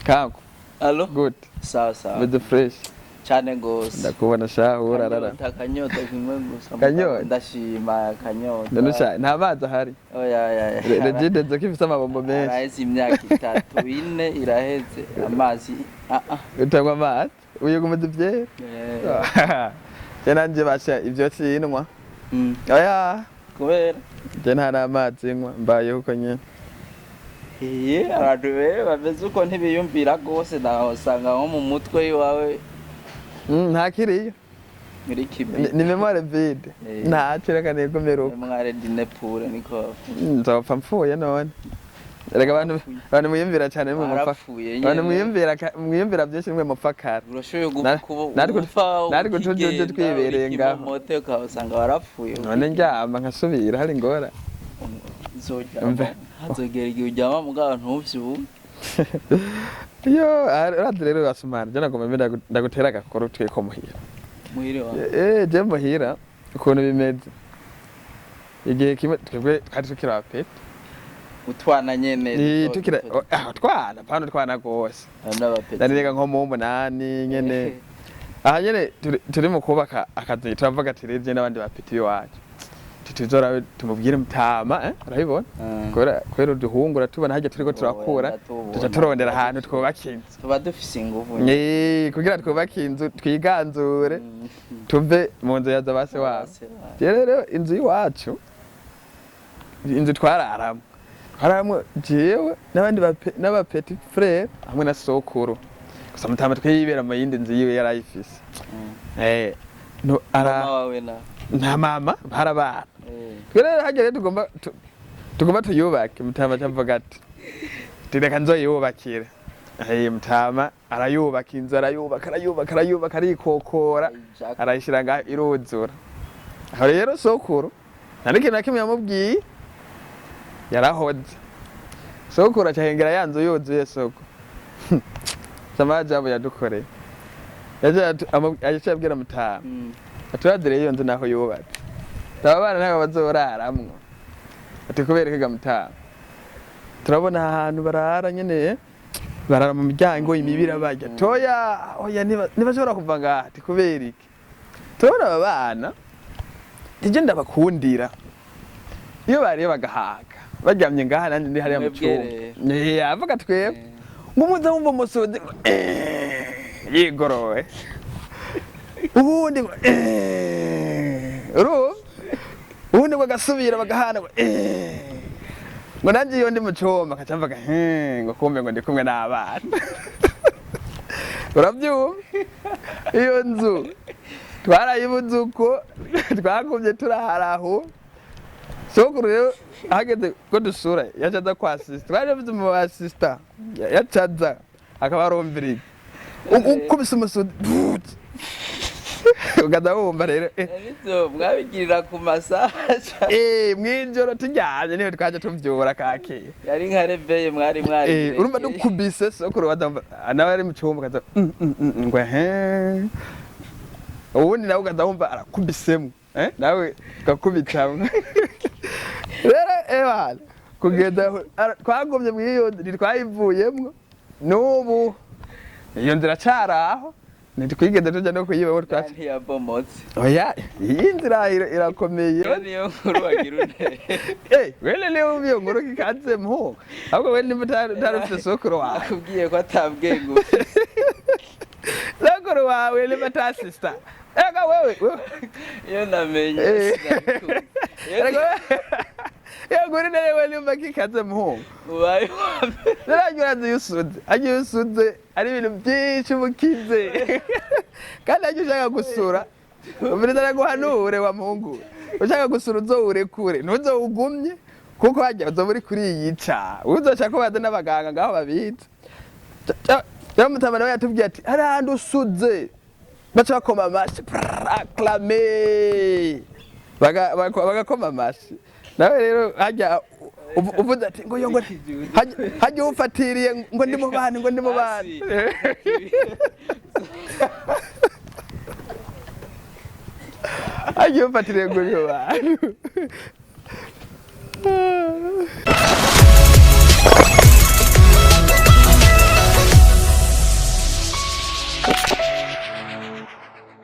Kako. Allo? Good. Sawa sawa. Meze fresh. Cyane gose. Ndakubona shahu urarara. Kanyota, kanyota kimwe gusa. Kanyota? Ndashima kanyota. Ndanusha nta mazi ahari. Oya oya oya. Regide ko ifise amabombo menshi. Araheze imyaka 3 4 iraheze amazi ah ah. Utanywa amazi uyigumiza ivyera. Eh, Je nanje basha ivyo sinwa. Oya. Kubera Je nta n'amazi nywa mbayeho uko nyene. iye abantu be bameze uko ntibiyumvira gose, naho usanga nko mu mutwe iwawe Nta kiriyo. muri kibi. Ni mémoire vide. Eh. Ntaco reka nigumire uko. Mware dinepure niko bavuga. Nzopfa mpfuye none. Erega abantu mwiyumvira cyane nimwe mupfa. Barapfuye Abantu nyene. mwiyumvira byinshi nimwe mupfa kare. Urashoboye kuba upfa Natwe tujuje ukigenda, twibereye uri ngaho. kimomote ukabasanga warapfuye. None ndyama nkasubira hari ingora. Uzoryama Umve. hazogera igihe uryama mugabo ntuvyuke. Yo, urazi rero wasumana, je nagomba mbe ndagutera agakuru twiko muhira. Muhire wawe. Eh, je muhira ukuntu bimeze. Igihe kimwe twebwe twari tukiri abapeti. Utwana nyene. Ni tukiri ah twana, pano twana gose. N'abapeti. Nari nko mu 8 nyene. Aha nyene turi mu kubaka akazi turavuga ati rero je n'abandi bapeti iwacu. Tuzorabe tumubwire mutama, eh, urabibona? Kubera uduhungura tubona harya turiko turakura, Oya, tuca turondera ahantu twubaka inzu. Tuba dufise inguvu. Eh, kugira twubake inzu twiganzure tuve mu nzu ya zabase wabo. Base wabo. Rero inzu y'iwacu, inzu twararamwo, twararamwo jewe n'abandi n'aba petit frère hamwe na sokuru. Gusa mutama twibera mu yindi nzu yiwe yarayifise. Eh, no ara Mama wawe na nta mama barabana. Eh. Twe rero harya rero tugomba tuyubake, mutama acavuga ati reka nzoyubakire. Eh, mutama arayubaka inzu, arayubaka arayubaka arayubaka arikokora Jack. arayishira ngaho iruzura. Aho rero sokuru nta n'ikintu na kimwe yamubwiye, yarahoze. Sokuru acahengera ya nzu yuzuye soko. Samajabu yadukoreye. Yaje abwira mutama aturazire iyo nzu naho yubatse. Aba bana ntabwo bazoraramwo. Ati kubera iki ga mutama? Turabona ahantu barara nyene, barara mu miryango imibira barya. Toya, oya ntibashobora kuva ngaha. Ati kubera iki? Turabona aba bana ije ndabakundira. Iyo bariye bagahaga baryamye ngaha nanjye ndi hariya mu Mwebwe cumba. Eh, avuga twebwe. Ngo muze wumva umusuzi ngo yigorowe. Ubundi ngo urumva? Ubundi ngo agasubira bagahana ngo ngo nanjye iyo ndi mu cumba nkaca mvuga ngo kumbe ngo ndi kumwe n'abana. Urabyumva? Iyo nzu twarayibuze uko twagumye turahara aho. Sokuru rero hageze ko dusura yaca aza kwa sisita, twari dufite umu asisita yaca aza akaba arumviriye ukubise umusudi ukaza wumva rero Nivyo mwabigirira ku masaha. Eh, mw'ijoro turyamye niho twaje tuvyura kakeye. Yari nka rebeye mwari mwari. Eh, urumva dukubise sokuru baza nawe ari mu cumba ukaza ngo he, ubundi nawe ukaza wumva arakubisemo, eh, nawe ugakubitamwo. Rero ebana kugeza aho twagumye mw'iyo nzu ntitwayivuyemwo n'ubu iyo nzu iracari aho, ntitwigeze tuja no kuyiba twaca. Ntiyabomotse. Oya, iyi nzira irakomeye. Iyo niyo nkuru wagira une. Eh, wene niyo wumva iyo nkuru kikaze muhu ahubwo we nimba utari ufise sokuru wawe. Akubwiye ko atabwenge ufise. Sokuru wawe nimba ata sister ega wewe Iyo namenye Eh. sinabikubwiye. Erega iyo nkuru nayo we nimba kikaze muhu. Ubaye uwa mbere. Rero urazi iyo usuze ajya iyo usuze ari ibintu byinshi uba ukize kandi ajya ushaka gusura umviriza araguhanure wa muhungu ushaka gusura uzowurekure ntuzowugumye kuko hajya uzoba uri kuriyica uzoshaka ko baza n'abaganga ngaho babica. Cyangwa mutama nawe yatubwiye ati hari ahantu usuze baca bakoma amashi acclame bagakoma amashi nawe rero hajya uvuze ati ngo yo ngo hajya ufatiriye ngo ndi mu bantu ngo ndi mu bantu. Hajya ufatiriye ngo ndi mu bantu.